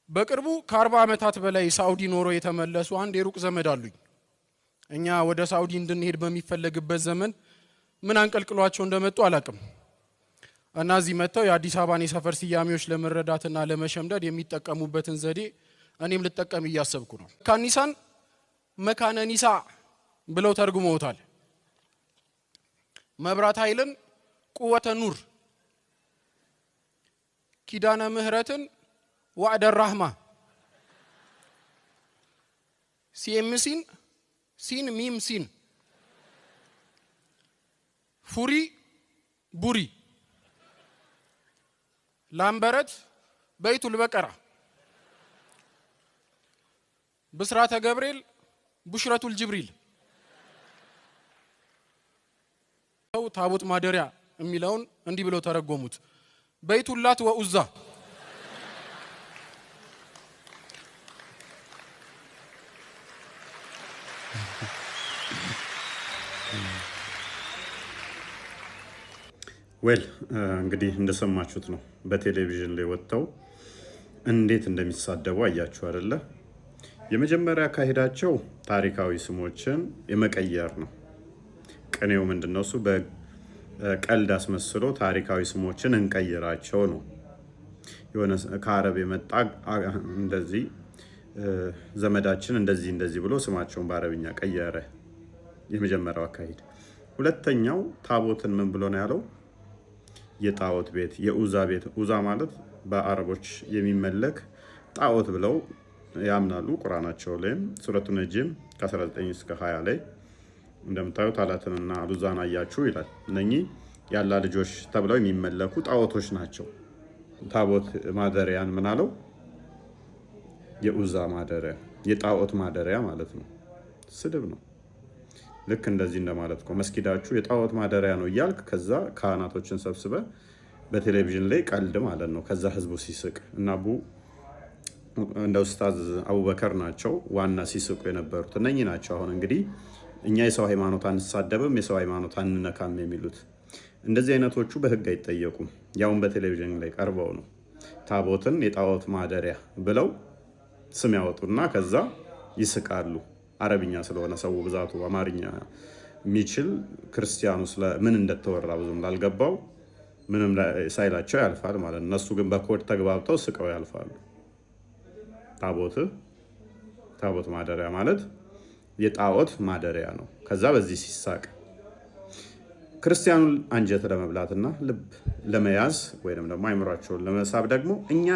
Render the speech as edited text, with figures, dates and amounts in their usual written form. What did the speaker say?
በቅርቡ ከ40 ዓመታት በላይ ሳኡዲ ኖሮ የተመለሱ አንድ የሩቅ ዘመድ አሉኝ። እኛ ወደ ሳኡዲ እንድንሄድ በሚፈለግበት ዘመን ምን አንቀልቅሏቸው እንደመጡ አላቅም። እና እዚህ መጥተው የአዲስ አበባን የሰፈር ስያሜዎች ለመረዳትና ለመሸምደድ የሚጠቀሙበትን ዘዴ እኔም ልጠቀም እያሰብኩ ነው። ካኒሳን መካነ ኒሳ ብለው ተርጉመውታል። መብራት ኃይልን ቁወተ ኑር፣ ኪዳነ ምህረትን ዋዕደ ራህማ፣ ሲኤምሲን ሲን ሚም ሲን፣ ፉሪ ቡሪ፣ ላምበረት በይቱል በቀራ፣ ብስራተ ገብርኤል ቡሽረቱል ጅብሪል፣ ታቦት ማደሪያ የሚለውን እንዲህ ብለው ተረጎሙት። በይቱላት ወኡዛ። Well፣ እንግዲህ እንደሰማችሁት ነው። በቴሌቪዥን ላይ ወጥተው እንዴት እንደሚሳደቡ አያችሁ አይደለ? የመጀመሪያ አካሄዳቸው ታሪካዊ ስሞችን የመቀየር ነው። ቅኔው ምንድን ነው? እሱ በቀልድ አስመስሎ ታሪካዊ ስሞችን እንቀይራቸው ነው። የሆነ ከአረብ የመጣ እንደዚህ ዘመዳችን እንደዚህ እንደዚህ ብሎ ስማቸውን በአረብኛ ቀየረ። የመጀመሪያው አካሄድ። ሁለተኛው ታቦትን ምን ብሎ ነው ያለው? የጣዖት ቤት፣ የኡዛ ቤት። ኡዛ ማለት በአረቦች የሚመለክ ጣዖት ብለው ያምናሉ። ቁርአናቸው ላይም ሱረቱ ነጅም ከ19 እስከ 20 ላይ እንደምታዩት አላትንና አሉዛን አያችሁ ይላል። እነኚህ ያላ ልጆች ተብለው የሚመለኩ ጣዖቶች ናቸው። ታቦት ማደሪያን ምን አለው? የኡዛ ማደሪያ፣ የጣዖት ማደሪያ ማለት ነው። ስድብ ነው። ልክ እንደዚህ እንደማለት እኮ፣ መስጊዳችሁ የጣዖት ማደሪያ ነው እያልክ ከዛ ካህናቶችን ሰብስበ በቴሌቪዥን ላይ ቀልድ ማለት ነው። ከዛ ህዝቡ ሲስቅ እና አቡ እንደ ኡስታዝ አቡበከር ናቸው ዋና ሲስቁ የነበሩት፣ እነኚህ ናቸው። አሁን እንግዲህ እኛ የሰው ሃይማኖት አንሳደብም፣ የሰው ሃይማኖት አንነካም የሚሉት እንደዚህ አይነቶቹ በህግ አይጠየቁም። ያውን በቴሌቪዥን ላይ ቀርበው ነው ታቦትን የጣዖት ማደሪያ ብለው ስም ያወጡና ከዛ ይስቃሉ። አረብኛ ስለሆነ ሰው ብዛቱ አማርኛ የሚችል ክርስቲያኑ ምን እንደተወራ ብዙም ላልገባው ምንም ሳይላቸው ያልፋል ማለት ነው። እነሱ ግን በኮድ ተግባብተው ስቀው ያልፋሉ። ታቦት ማደሪያ ማለት የጣዖት ማደሪያ ነው። ከዛ በዚህ ሲሳቅ ክርስቲያኑን አንጀት ለመብላትና ልብ ለመያዝ ወይም ደግሞ አይምሯቸውን ለመሳብ ደግሞ እኛ